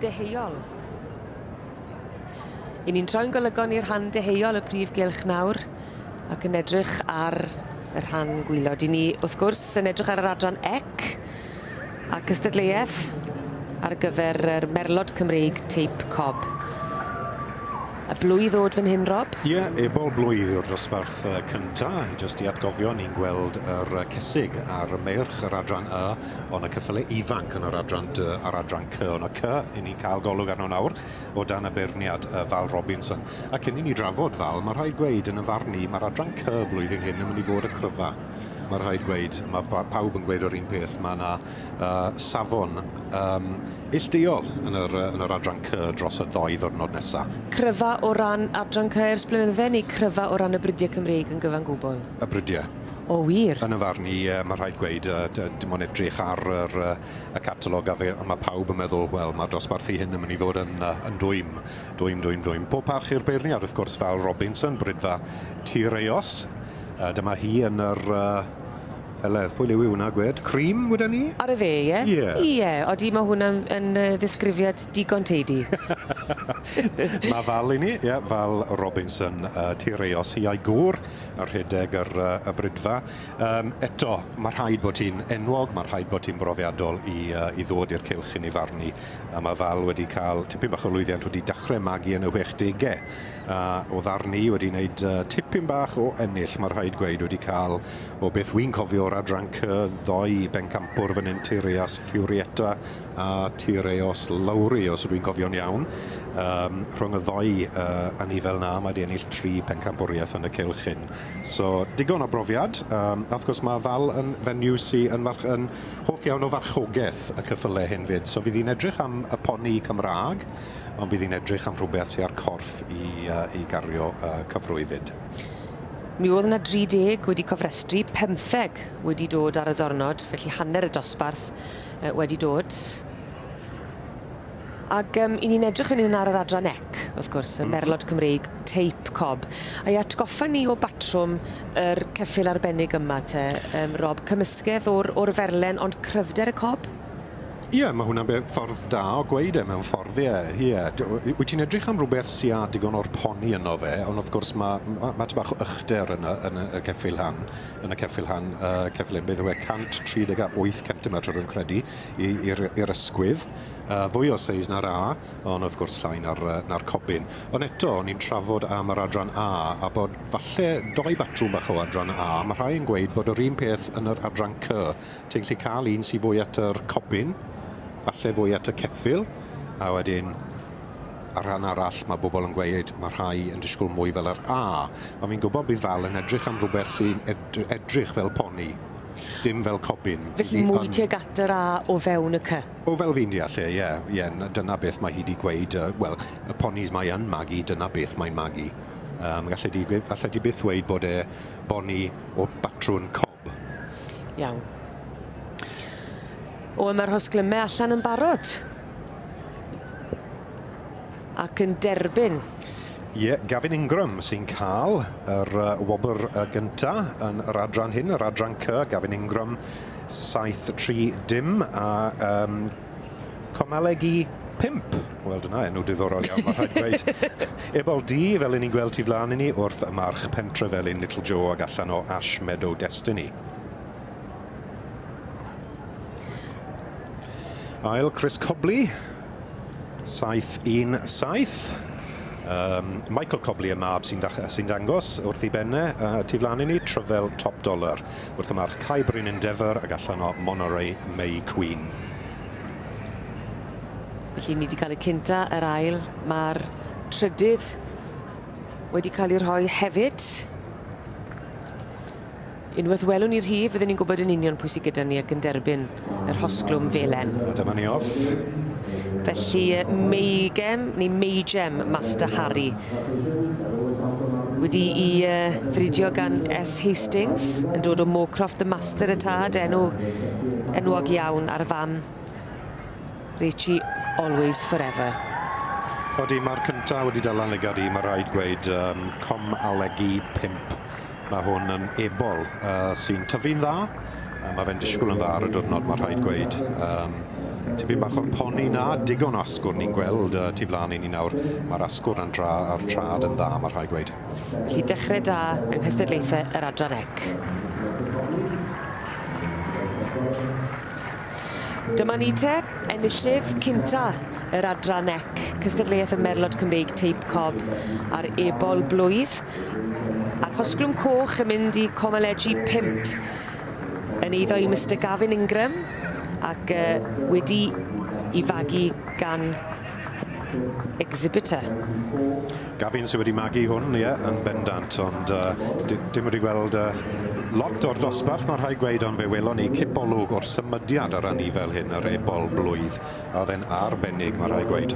Deheuol. 'Yn ni'n troi'n golygon i'r rhan deheuol y prif gylch nawr ac yn edrych ar y rhan gwylod. 'Yn ni, wrth gwrs, yn edrych ar yr adran ec a cystadleuaeth ar gyfer yr Merlod Cymreig Teip Cob. Y blwydd ddod fan hyn, Rob? Ie, yeah, ebol blwydd yw'r dosbarth cynta. Jyst i atgofio, ni'n gweld yr cesig a'r meirch yr adran Y, ond y cyffyle ifanc yn yr adran D a'r adran C. Ond y C, i ni'n cael golwg arno nawr, o dan y beirniad Val Robinson. A cyn i ni drafod Val, mae rhaid gweud yn y farn i, mae'r adran C blwyddyn hyn yn mynd i fod y cryfa. Mae rhaid gweud, mae pawb yn gweud o'r un peth, mae yna safon illduol yn yr, yn yr adran C dros y ddoi ddwrnod nesaf. Cryfa o ran adran C ers blynydde neu cryfa o ran y bridiau Cymreig yn gyfan gwbl? Y bridiau. O wir? Yn y farn i, mae rhaid gweud, dim ond edrych ar yr, y catalog a, fe, a mae pawb yn meddwl, wel, mae'r dosbarthu hyn yn mynd i fod yn, yn dwym, dwym, dwym, dwym. Pob parch i'r beirniad, wrth gwrs, Val Robinson, Bridfa Tireos. Dyma hi yn yr Heledd, pwy liw yw hwnna, gwed? Cream, weden ni? Ar y dde, ie? Ie. Ie, odi, mae hwnna'n yn ddisgrifiad digon teidi. Mae Val i ni, ie, Val Robinson, Tireos, hi a'i gŵr, a rhedeg yr, y Bridfa. Eto, mae rhaid bod hi'n enwog, mae rhaid bod hi'n brofiadol i, i ddod i'r cylch i ni farnu. A mae Val wedi cael tipyn bach o lwyddiant, wedi dechrau magu yn y 60au. O ddarn ni wedi wneud tipyn bach o ennill, mae rhaid gweud, wedi cael o beth wy'n cofio o'r adran C ddoi bencampwr fan hyn, Tireas Furietta a Tireos Lowry, os ydw i'n cofio'n iawn. Rhwng y ddoi anifel na, mae wedi ennill 3 pencampwriaeth yn y cylch hyn. So, digon o brofiad. A wrth gwrs mae Val yn fenyw sy'n yn, yn hoff iawn o farchogaeth y cyffylau hyn fyd. So, fydd hi'n edrych am y poni Cymraeg, ond bydd hi'n edrych am rhywbeth sy'n ar corff i, i gario cyfrwy fyd. Mi oedd yna 30 wedi cofrestru, 15 wedi dod ar y diwrnod, felly hanner y dosbarth wedi dod. Ac i ni'n edrych fan hyn ar yr adran ec, wrth gwrs, y Merlod Cymreig Teip Cob. A i atgoffa ni o batrwm yr ceffyl arbennig yma te, Rob, cymysgedd o'r, or ferlen ond cryfder y cob? Ie, mae hwnna'n ffordd da o gweud e mewn ffordd, ie. Ie. Wyt ti'n edrych am rhywbeth sy â digon o'r poni yno fe, ond wrth gwrs mae ma, ma bach o ychder yn y, yn y ceffyl han, yn y ceffyl han, ceffyl hyn, beth yw e, 138 cm rwy'n credu i'r ysgwydd. Fwy o seis na'r A, ond wrth gwrs llai na'r, na'r cobyn. Ond eto, o'n i'n trafod am yr adran A, a bod falle doi batrwm bach o adran A, mae rhai yn gweud bod yr un peth yn yr adran C. Ti'n gallu cael un sy'n fwy at yr cobyn, falle fwy at y ceffyl, a wedyn ar rhan arall mae bobl yn gweud mae rhai yn disgwyl mwy fel yr A. Ond fi'n gwybod bydd Val yn edrych am rhywbeth sy'n edrych fel poni, dim fel cobyn. Felly mwy tuag at yr A o fewn y C? O fel fi'n deall e, ie. Ie, dyna beth mae hi wedi gweud. Wel, y ponis mae yn magu, dyna beth mae'n magu. Gallet di byth ddweud bod e boni o batrwn cob. Iawn. O, mae'r rhosglymau allan yn barod. Ac yn derbyn. Ie, yeah, Gavin Ingram sy'n cael yr wobr gynta yn yr adran hyn, yr adran C, Gavin Ingram 7-3-0 a Comalegi 5. Wel, dyna enw diddorol iawn, mae rhaid gweud. Ebol D, fel 'yn ni'n gweld tu flaen i ni, wrth y march Pentrefelin Little Joe ag allan o Ash Meadow Destiny. Ail, Chris Cobley, 7-1-7. Michael Cobley y mab sy'n sy dangos wrth i benne tu flaen i ni, Tryfel Top Dollar. Wrth y march Kai Bryn Endeavour ag allan o Monterey May Queen. Felly ni wedi cael y cynta, yr ail, mae'r trydydd wedi cael ei rhoi hefyd. Unwaith welwn ni'r rhif, fyddwn ni'n gwybod yn union pwy sydd gyda ni ac yn derbyn yr hosglwm felen. A dyma ni off. Felly Meigem, neu Meigem Master Harry, wedi i fridio gan S. Hastings, yn dod o Moorcroft the Master y tad, enw enwog iawn ar fam Rachie Always Forever. Odi, mae'r cyntaf wedi dala lygad i, mae rhaid gweud, Com Alegi 5. Mae hwn yn ebol sy'n tyfu'n dda. Mae fe'n disgwyl yn dda ar y diwrnod, mae rhaid gweud. Tipyn bach o'r poni na, digon o asgwrn ni'n gweld tu flaen i ni nawr. Mae'r asgwrn yn dra, a'r trad yn dda, mae rhaid gweud. Felly dechrau da yng nghystadlaethau yr adran ec. Dyma ni te, enillydd cynta yr adran ec, cystadleuaeth y Merlod Cymreig Teip Cob a'r Ebol Blwydd. A'r Hosglwm Coch yn mynd i Comalegi 5 yn eiddo i Mr Gavin Ingram ac wedi i fagu gan exhibitor. Gavin sydd wedi magu hwn, ie, yn bendant, ond dim wedi gweld lot o'r dosbarth, mae rhaid gweud, ond fe welon ni cipolwg o'r symudiad ar anifail hyn, yr ebol blwydd, a oedd e'n arbennig, mae rhaid gweud.